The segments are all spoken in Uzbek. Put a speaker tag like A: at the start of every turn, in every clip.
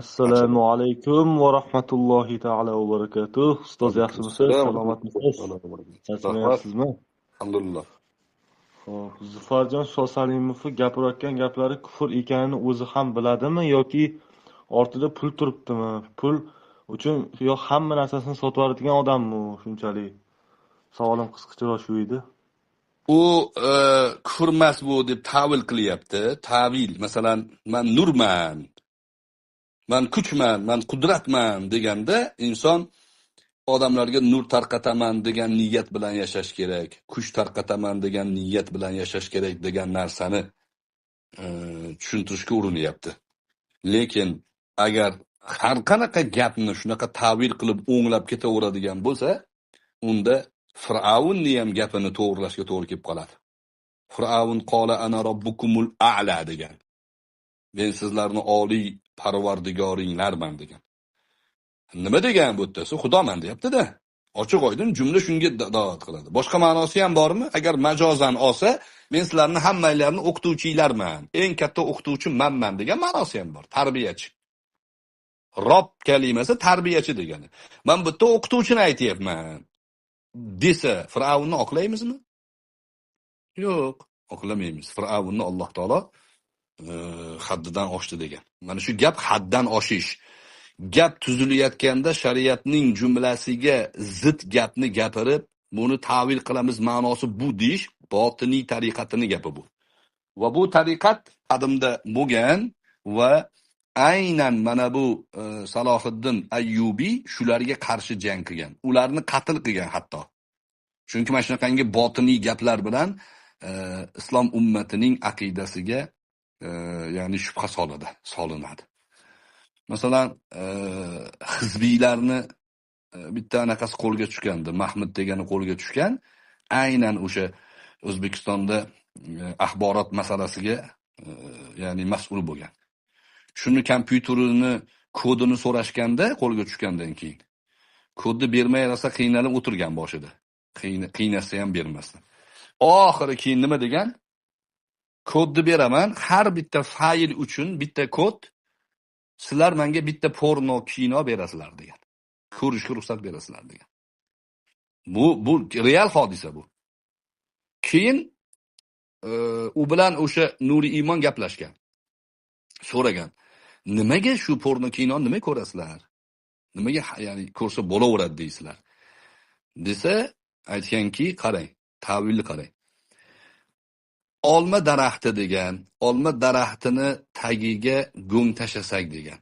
A: Assalomu alaykum va rahmatullohi taala va barakatuh. Ustoz, yaxshimisiz? Salomatmisiz? Charchamayapsizmi?
B: Alhamdulillah.
A: Xo'p, Zufarjon Shosalimovni gapirayotgan gaplari kufr ekanini o'zi ham biladimi yoki ortida pul turibdimi? Pul uchun yo hamma narsasini sotib yuboradigan odammi u shunchalik? Savolim qisqacharoq shu edi.
B: U kufr emas bu deb tavil qilyapti. Tavil, masalan, man nurman, man kuchman, man qudratman deganda inson odamlarga nur tarqataman degan niyat bilan yashash kerak, kuch tarqataman degan niyat bilan yashash kerak degan narsani tushuntirishga urinyapti. Lekin agar har qanaqa gapni shunaqa tavil qilib o'nglab ketaveradigan bo'lsa, unda Fir'avnni ham gapini to'g'rilashga to'g'ri kelib qoladi. Fir'avn qola ana robbukumul a'la degan. Men sizlarni oliy parvardigoringlarman degan. Nima degan bu yerda? Xudoman deyapti-da. Ochiq oydin jumla shunga da'vat qiladi. Boshqa ma'nosi ham bormi? Agar majozan olsa, men sizlarni hammanglarni o'qituvchilarman. Eng katta o'qituvchi manman degan ma'nosi ham bor. Tarbiyachi. Rob kalimasi tarbiyachi degani. Men bu yerda o'qituvchini aytyapman desa, Fir'avnni oqlaymizmi? Yo'q, oqlamaymiz. Fir'avnni Alloh taolo haddidan oshdi degan. Mana shu gap haddan oshish. Gap tuzilayotganda shariatning jumlasiga zid gapni gapirib, buni ta'vil qilamiz, ma'nosi bu deyish botiniy tariqatini gapi bu. Va bu tariqat qadimda bo'lgan va aynan mana bu Salohiddin Ayyubiy shularga qarshi jang qilgan. Ularni qatl qilgan hatto. Chunki mana shunaqangi botiniy gaplar bilan islom ummatining aqidasiga ya'ni shubha solinadi. Masalan, hizbiylarni bitta anaqasi qo'lga tushgandi, Mahmud degani qo'lga tushgan, aynan o'sha O'zbekistonda axborot masalasiga ya'ni mas'ul bo'lgan. Shuni kompyuterini kodini so'rashganda qo'lga tushgandan keyin kodni bermay rosa qiynalib o'tirgan boshida. Qiynasa ham bermasdan. Oxiri keyin nima degan? Kodni beraman, har bitta fayl uchun bitta kod, sizlar menga bitta porno kino berasizlar degan. Ko'rishga ruxsat berasizlar degan. Bu real hodisa bu. Keyin u bilan o'sha Nuri Iymon gaplashgan. So'ragan. Nimaga shu porno kinoni nima ko'rasizlar? Nimaga ya'ni ko'rsa bo'laveradi deysizlar? Desa, aytganki, qarang, ta'vilni qarang. Olma daraxti degan, olma daraxtini tagiga go'ng tashasak degan.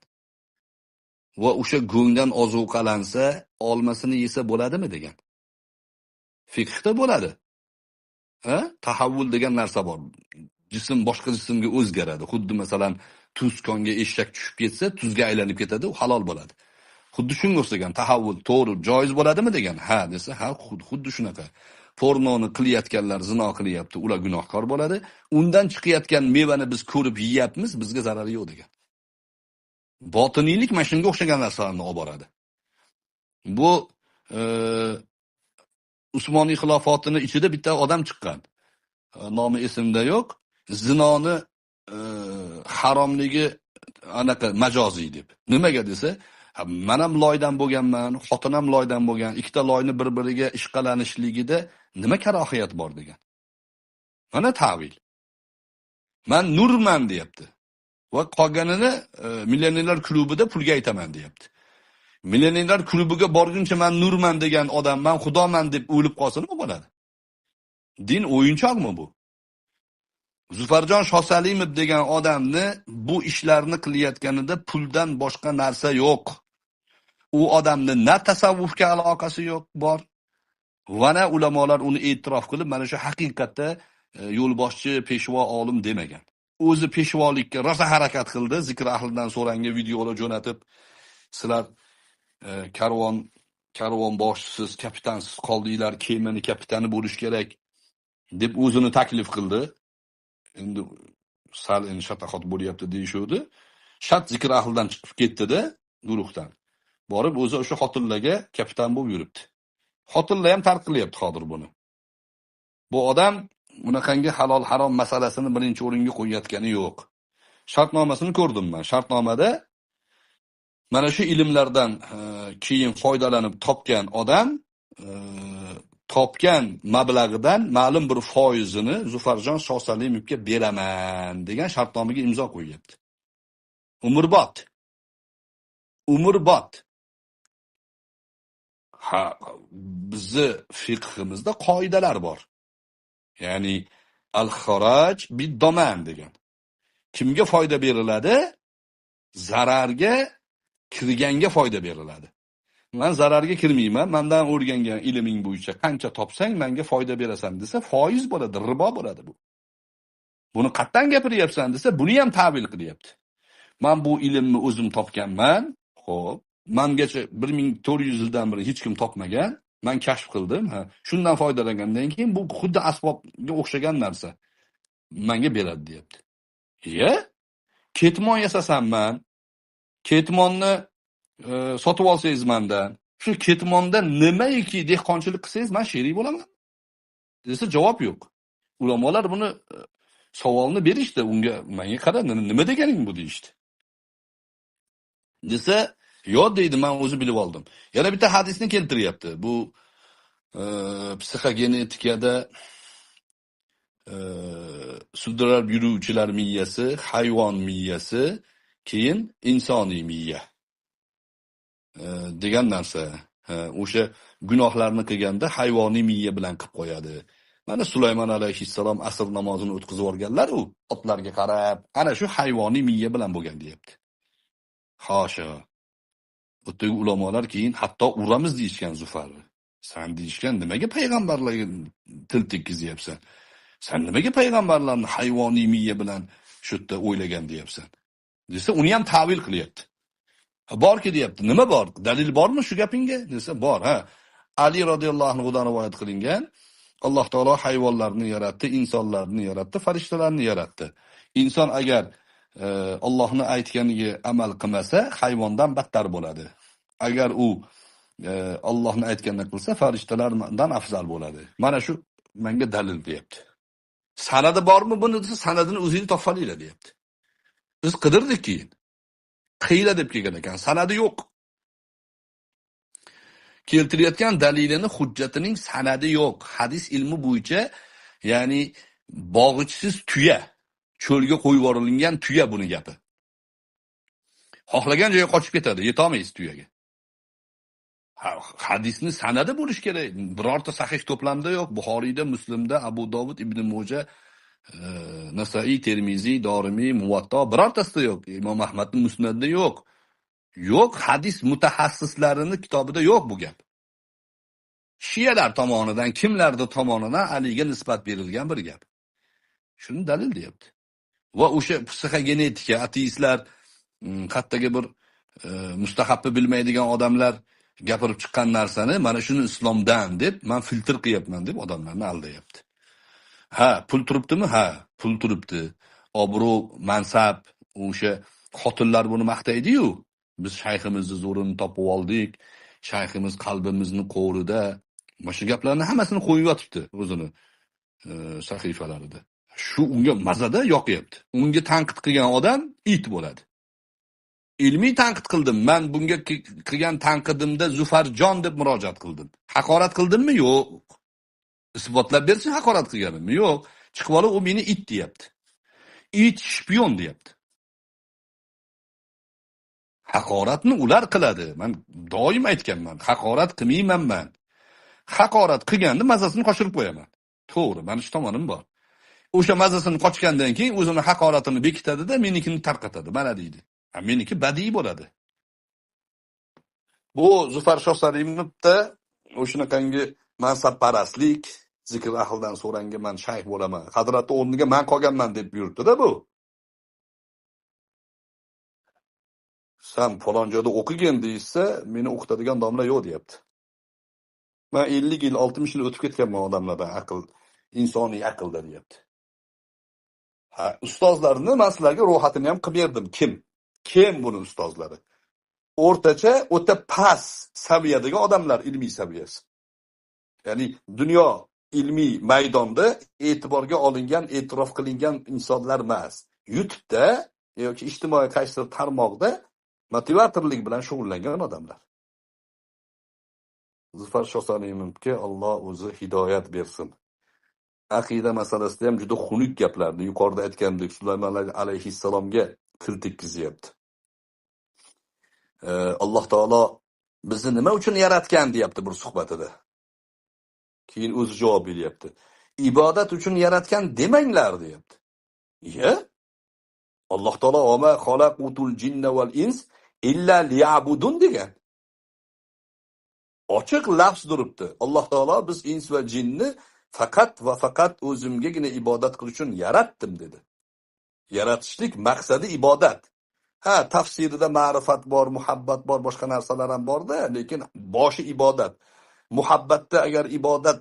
B: Va o'sha go'ngdan ozuqalansa, olmasini yesa bo'ladimi degan. Fiqhda bo'ladi. Ha? Tahavvul degan narsa bor. Jism boshqa jismga o'zgaradi. Xuddi masalan, tuz konga eshak tushib ketsa, tuzga aylanib ketadi, u halol bo'ladi. Xuddi shunga o'xshagan tahavvul to'g'ri, joiz bo'ladimi degan. Ha desa, ha, xuddi shunaqa. Pornoni qilayotganlar zino qilyapti, ular gunohkor bo'ladi. Undan chiqayotgan mevani biz ko'rib yeyapmiz, bizga zarari yo'q degan. Botiniylik mana shunga o'xshagan narsalarni olib boradi. Bu Usmoniy xilofatining ichida bitta odam chiqqan. Nomi esimda yo'q. Zinoni haromligi anaqa majoziy deb. Nimaga desa, men ham loydan bo'lganman, xotin ham loydan bo'lgan, ikkita loyni bir-biriga ishqalanishligida nima karohiyat bor degan. Mana ta'vil. Men nurman deyapti. Va qolganini millionerlar klubida pulga aytaman deyapti. Millionerlar klubiga borguncha men nurman degan odam, men xudoman deb o'lib qolsa nima bo'ladi? Din o'yinchoqmi bu? Zufarjon Shosalimov degan odamni bu ishlarni qilayotganida puldan boshqa narsa yo'q. U odamni na tasavvufga aloqasi yo'q bor, va na ulamolar uni e'tirof qilib, mana shu haqiqatda yo'lboshchi, peshvo, olim demagan. O'zi peshvolikka rosa harakat qildi, zikr ahlidan so'ranga videolar jo'natib, sizlar karvon boshchisiz, kapitansiz qoldinglar, kemani kapitani bo'lish kerak deb o'zini taklif qildi. Endi sal endi shataxot bo'lyapti deyishuvdi. Shat zikr ahlidan chiqib ketdi-da guruhdan. Borib o'zi o'sha xotinlarga kapitan bo'lib yuribdi. Xotinlar ham tark qilyapti hozir buni. Bu odam bunaqangi halol harom masalasini birinchi o'ringa qo'yayotgani yo'q. Shartnomasini ko'rdim men. Shartnomada Mana shu ilmlardan keyin foydalanib topgan odam topgan mablag'idan ma'lum bir foizini Zufarjon Shohsalimovga beraman degan shartnomaga imzo qo'yyapti. Umrbod. Umrbod. Ha, bizni fiqhimizda qoidalar bor. Ya'ni al-xaraj bid-doman degan. Kimga foyda beriladi? Zararga kirganga foyda beriladi. Men zararga kirmayman, mendan o'rgangan ilming bo'yicha qancha topsang menga foyda berasan desa, foiz bo'ladi, ribo bo'ladi bu. Buni qatdan gapiryapsan desa, buni ham ta'vil qilyapti. Men bu ilmni o'zim topganman. Xo'p, mengacha 1400 yildan beri hech kim topmagan. Men kashf qildim. Ha, shundan foydalangandan keyin bu xuddi asbobga o'xshagan narsa menga beradi deyapti. Iya, ketmon yasasam men, ketmonni sotib olsangiz mendan, shu ketmonda nimaiki dehqonchilik qilsangiz men sherik bo'laman desa javob yo'q. Ulamolar buni savolni berishdi unga, menga qara, nima deganing bu deyishdi. Desa, yo'q deydi, men o'zi bilib oldim. Yana bitta hadisni keltiryapti. Bu psixogenetikada sudralib yuruvchilar miyasi, hayvon miyasi, keyin insoniy miya degan narsa. O'sha gunohlarni qilganda hayvoniy miya bilan qilib qo'yadi. Mana Sulaymon alayhissalom asr namozini o'tkazib yuborganlar u otlarga qarab, ana shu hayvoniy miya bilan bo'lgan deyapti. Hosha. O'tdagi ulamolar keyin hatto uramiz deyishgan Zufarni. Sen deyishgan, nimaga payg'ambarlarga til tekkizyapsan? Sen nimaga payg'ambarlarni hayvoniy miya bilan shu yerda o'ylagan deyapsan? Desa, uni ham ta'vil qilyapti. Borki deyapti. Nima bor? Dalil bormi shu gapingga? Desa, bor, ha. Ali radhiyallohu anhudan rivoyat qilingan. Alloh taolo hayvonlarni yaratdi, insonlarni yaratdi, farishtalarni yaratdi. Inson agar Allohni aytganiga amal qilmasa, hayvondan battar bo'ladi. Agar u Allohni aytganini qilsa, farishtalardan afzal bo'ladi. Mana shu menga dalil deyapti. Sanadi bormi buni desa, sanadini o'zingiz topib deyapti. Biz qidirdik keyin. Qiyla deb kelgan ekan, sanadi yo'q. Keltirayotgan dalilini, hujjatining sanadi yo'q. Hadis ilmi bo'yicha, ya'ni bog'ichsiz tuya, cho'lga qo'yib yuborilgan tuya buni gapi. Xohlagan joyga qochib ketadi, yetolmaysiz tuyaga. Hadisni sanadi bo'lish kerak. Birorta sahih to'plamda yo'q. Buxoriyda, Muslimda, Abu Dovud, Ibn Moja, Nasaiy, Termiziy, Dorimiy, Muvatto birortasida yo'q. Imom Ahmadning Musnadida yo'q. Yo'q, hadis mutaxassislarining kitobida yo'q bu gap. Shiyalar tomonidan, kimlardir tomonidan Aliga nisbat berilgan bir gap. Shuni dalil deyapti. Va o'sha psixogenetika, ateistlar, qattagi bir mustahabni bilmaydigan odamlar gapirib chiqqan narsani mana shuni islomdan deb men filtr qilyapman deb odamlarni aldayapti. Ha, pul turibdimi? Ha, pul turibdi. Obro', mansab, o'sha xotinlar buni maqtaydi-yu. Biz shayximizni zo'rini topib oldik. Shayximiz qalbimizni qo'rida. Mana shu gaplarni hammasini qo'yib yotibdi o'zini sahifalarida. Shu unga mazada yoqyapti. Unga tanqid qilgan odam it bo'ladi. Ilmiy tanqid qildim. Men bunga qilgan tanqidimda Zufarjon deb murojaat qildim. Haqorat qildimmi? Yo'q. Isbotlab bersin haqorat qilganimmi? Yo'q. Chiqib olib u meni it deyapti. It shpion deyapti. Haqoratni ular qiladi. Men doim aytganman, haqorat qilmayman men. Haqorat qilganda mazasini qochirib qo'yaman. To'g'ri, meni shu tomonim bor. O'sha mazasini qochgandan keyin o'zini haqoratini bekitadi-da, menikini tarqatadi. Mana deydi. Ha, meniki badiiy bo'ladi. Bu Zufar Shohsalimovda o'shanaqangi mansabparastlik, zikr ahlidan so'ranga men shayx bo'laman, hazratning o'rniga men qolganman deb yuribdi-da bu. Sen falon joyda o'qigin deysa, meni o'qitadigan domla yo'q deyapti. Men 50 yil, 60 yil o'tib ketganman odamlardan aql, insoniy aqlda deyapti. Ha, ustozlarni men sizlarga ro'yxatini ham qilib berdim. Kim? Kim buni ustozlari? O'rtacha, o'ta past saviyadagi odamlar ilmiy saviyasi. Ya'ni dunyo ilmiy maydonda e'tiborga olingan, e'tirof qilingan insonlar emas. YouTube'da yoki ijtimoiy qaysidir tarmoqda Motivatorlik bilan shug'ullangan odamlar. Zufar Shosalimovga Alloh o'zi hidoyat bersin. Aqida masalasida ham juda xunuk gaplarni yuqorida aytgandek Sulaymon alayhissalomga til tekkizyapti. Alloh taolo bizni nima uchun yaratgan deyapti bir suhbatida. Keyin o'zi javob beryapti. Ibodat uchun yaratgan demanglar deyapti. Ya? Alloh taolo "Va xalaqtul jinna val ins illa liya'budun" degan. Ochiq lafz turibdi. Alloh taolo biz ins va jinni faqat va faqat o'zimgagina ibodat qilish uchun yaratdim dedi. Yaratishlik maqsadi ibodat. Ha, tafsirida ma'rifat bor, muhabbat bor, boshqa narsalar ham bor-da, lekin boshi ibodat. Muhabbatda agar ibodat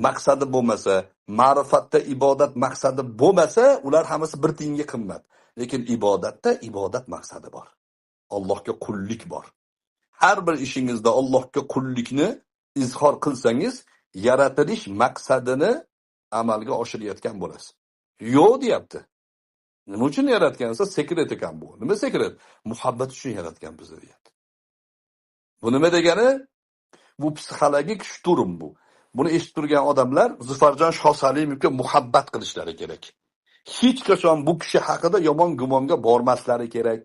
B: maqsadi bo'lmasa, ma'rifatda ibodat maqsadi bo'lmasa, ular hammasi bir tiyinga qimmat. Lekin ibodatda ibodat maqsadi bor. Allohga qullik bor. Har bir ishingizda Allohga qullikni izhor qilsangiz, yaratilish maqsadini amalga oshirayotgan bo'lasiz. Yo'q deyapti. Nima uchun yaratgansa, sekret ekan bu. Nima sekret? Muhabbat uchun yaratgan bizni deyapti. Bu nima degani? Bu psixologik shturm bu. Buni eshitib turgan odamlar Zufarjon Shosalimovga muhabbat qilishlari kerak. Hech qachon bu kishi haqida yomon gumonga bormaslari kerak.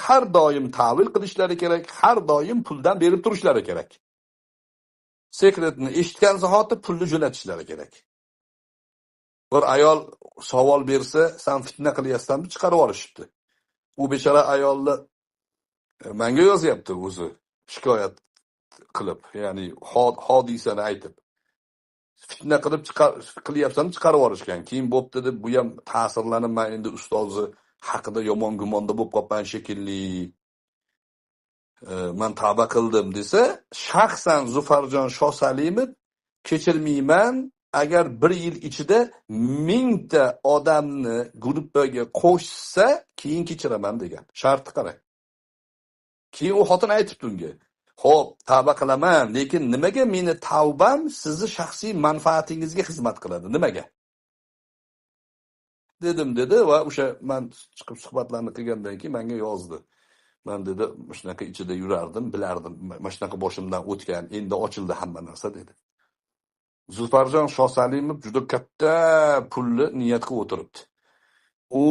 B: Har doim ta'vil qilishlari kerak, har doim puldan berib turishlari kerak. Sekretni eshitgan zahoti pulni jo'natishlari kerak. Bir ayol savol bersa, sen fitna qilyapsanmi, chiqarib yuborishibdi. U bechora ayolni menga yozyapti o'zi shikoyat qilib, ya'ni hodisani aytib. Fitna qilib qilyapsan, chiqarib yuborishgan. Keyin bo'pti deb bu ham ta'sirlanib, men endi ustozi haqida yomon gumonda bo'lib qolgan shekilli, men tavba qildim desa, shaxsan Zufarjon Shosalimov kechirmayman, agar bir yil ichida 1000 ta odamni gruppaga qo'shsa, keyin kechiraman degan. Sharti qarang. Keyin u xotin aytibdi unga: "Xo'p, tavba qilaman, lekin nimaga meni tavbam sizni shaxsiy manfaatingizga xizmat qiladi? Nimaga?" dedim dedi va o'sha men chiqib suhbatlarni qilgandan keyin menga yozdi. Men dedi, shunaqa ichida yurardim, bilardim, mana shunaqa boshimdan o'tgan, endi ochildi hamma narsa dedi. Zufarjon Shosalimov juda katta pulni niyat qilib o'tiribdi. U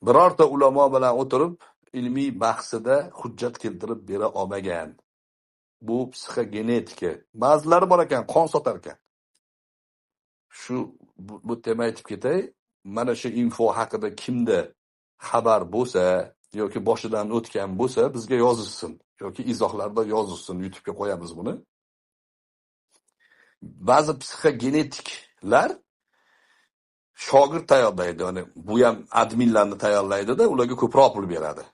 B: birorta ulamo bilan o'tirib ilmiy bahsida hujjat keltirib bera olmagan. Bu psixogenetika. Ba'zilari bor ekan, qon sotar ekan. Shu bu tema aytib ketay, mana shu info haqida kimda xabar bo'lsa yoki boshidan o'tgan bo'lsa, bizga yozishsin yoki izohlarda yozishsin, YouTube'ga qo'yamiz buni. Ba'zi psixogenetiklar shogird tayyorlaydi, ya'ni bu ham adminlarni tayyorlaydi-da, ularga ko'proq pul beradi.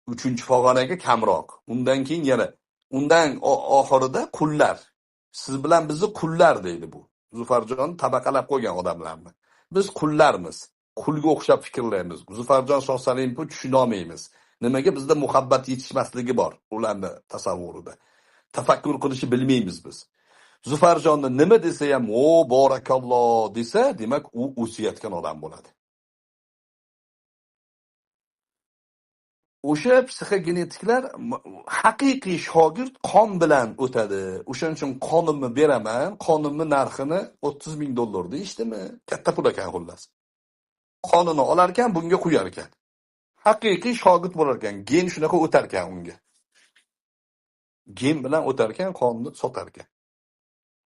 B: 3-pog'onaga kamroq. Undan keyin yana undan oxirida qullar. Siz bilan bizni qullar deydi bu. Zufarjon tabaqalab qo'ygan odamlarni. Biz qullarmiz. Qulga o'xshab fikrlaymiz. Zufarjon Shohsalimovni tushuna olmaymiz. Nimaga bizda muhabbat yetishmasligi bor ularning tasavvurida. Tafakkur qilishni bilmaymiz biz. Zufarjonni nima desa ham, "O barakalloh" desa, demak u o'sayotgan odam bo'ladi. O'sha psixogenetiklar haqiqiy shogird qon bilan o'tadi. O'shaning uchun qonimni beraman, qonimni narxini $30,000 deyishdimi? Katta pul ekan xullas. Qonini olar ekan, bunga quyar ekan. Haqiqiy shogird bo'lar ekan, gen shunaqa o'tar ekan unga. Gen bilan o'tar ekan, qonni sotar ekan.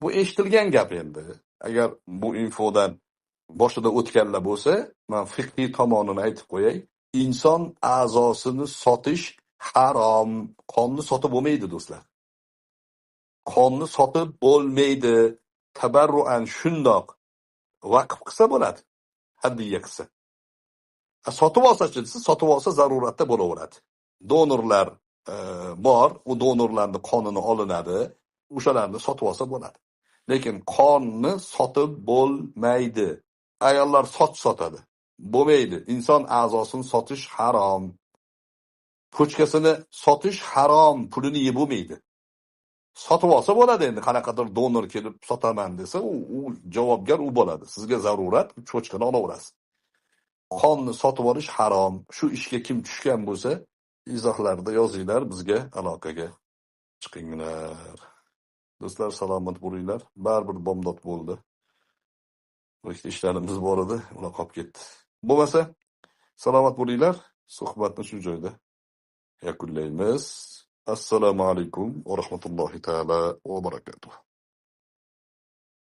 B: Bu eshitilgan gap endi. Agar bu infodan boshida o'tganlar bo'lsa, men fiqhiy tomonini aytib qo'yay. Inson a'zosini sotish harom. Qonni sotib bo'lmaydi do'stlar. Qonni sotib bo'lmaydi. Tabarruan shundoq vaqf qilsa bo'ladi, hadiya qilsa. Sotib olsa-chi desa, sotib olsa zaruratda bo'laveradi. Donorlar bor, u donorlarning qonini olinadi, o'shalarni sotib olsa bo'ladi. Lekin qonni sotib bo'lmaydi. Ayollar soch sotadi. Bo'lmaydi. Inson a'zosini sotish harom. Pochkasini sotish harom, pulini yeb bo'lmaydi. Sotib olsa bo'ladi endi, qanaqadir donor kelib sotaman desa, u javobgar u bo'ladi. Sizga zarurat, cho'chqani olaverasiz. Qonni sotib olish harom. Shu ishga kim tushgan bo'lsa, Izohlarda yozinglar, bizga aloqaga chiqinglar. Do'stlar, salomat bo'linglar. Baribir bomdod bo'ldi. Bir ikkita ishlarimiz bor edi, ular qolib ketdi. Bo'lmasa, salomat bo'linglar. Suhbatni shu joyda yakunlaymiz. Assalomu alaykum va rahmatullohi taala va barakatuh.